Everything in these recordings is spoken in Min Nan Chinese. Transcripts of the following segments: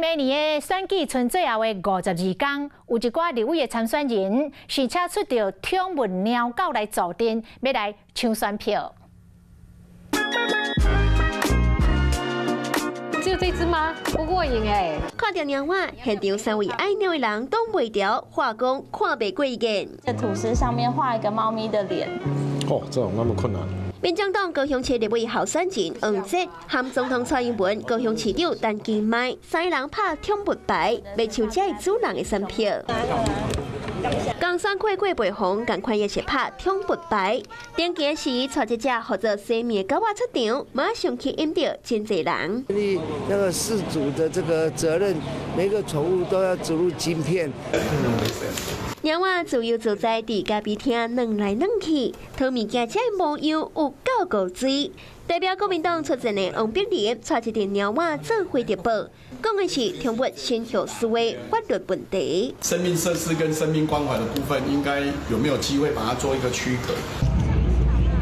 明年的選舉賰最後的52工，有一寡立委的參選人，是車出著寵物貓狗來助陣，欲來搶選票。只有這隻嗎？不過癮欸！看著貓仔，現場三位愛貓的人擋袂牢，話講看袂過眼。這吐司上面畫一個貓咪的臉。哦，這種那麼困難。民進黨高雄市立委候選人黃捷和總統蔡英文、高雄市長陳其邁三人拍寵物牌，欲搶這个主人的選票。江山過過背紅，仝款也是拍寵物牌。頂期時，帶一隻號做西米的狗仔出場，馬上吸引著真濟人。你那個飼主的這個責任，每個寵物都要植入晶片。貓仔自由自在佇咖啡廳轉來轉去，討物件這模樣有夠古錐。代表國民黨出戰的王碧玲，帶一陣貓仔做伙直播，講的是寵物生育思維法律問題。生命設施跟生命關懷的部分，應該有沒有機會把它做一個區隔？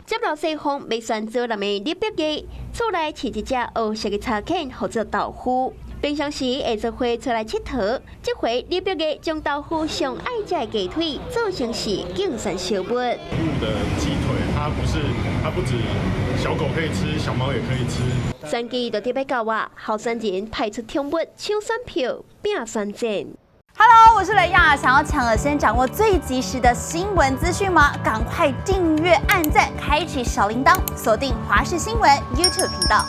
接落西方欲選做男的李碧儀，厝內飼一隻黑色的柴犬，號做豆腐。平常時會做伙出來𨑨迌，這回李碧儀將豆腐上愛食的雞腿做成是競選小物。的雞腿，它不是，它不止小狗可以吃，小貓也可以吃。選舉就特別到啊，候選人派出寵物搶選票，拼選戰。 Hello，我是雷亞，想要搶先掌握最及時的新聞資訊嗎？趕快訂閱、按讚、開啟小鈴鐺，鎖定華視新聞 YouTube 頻道。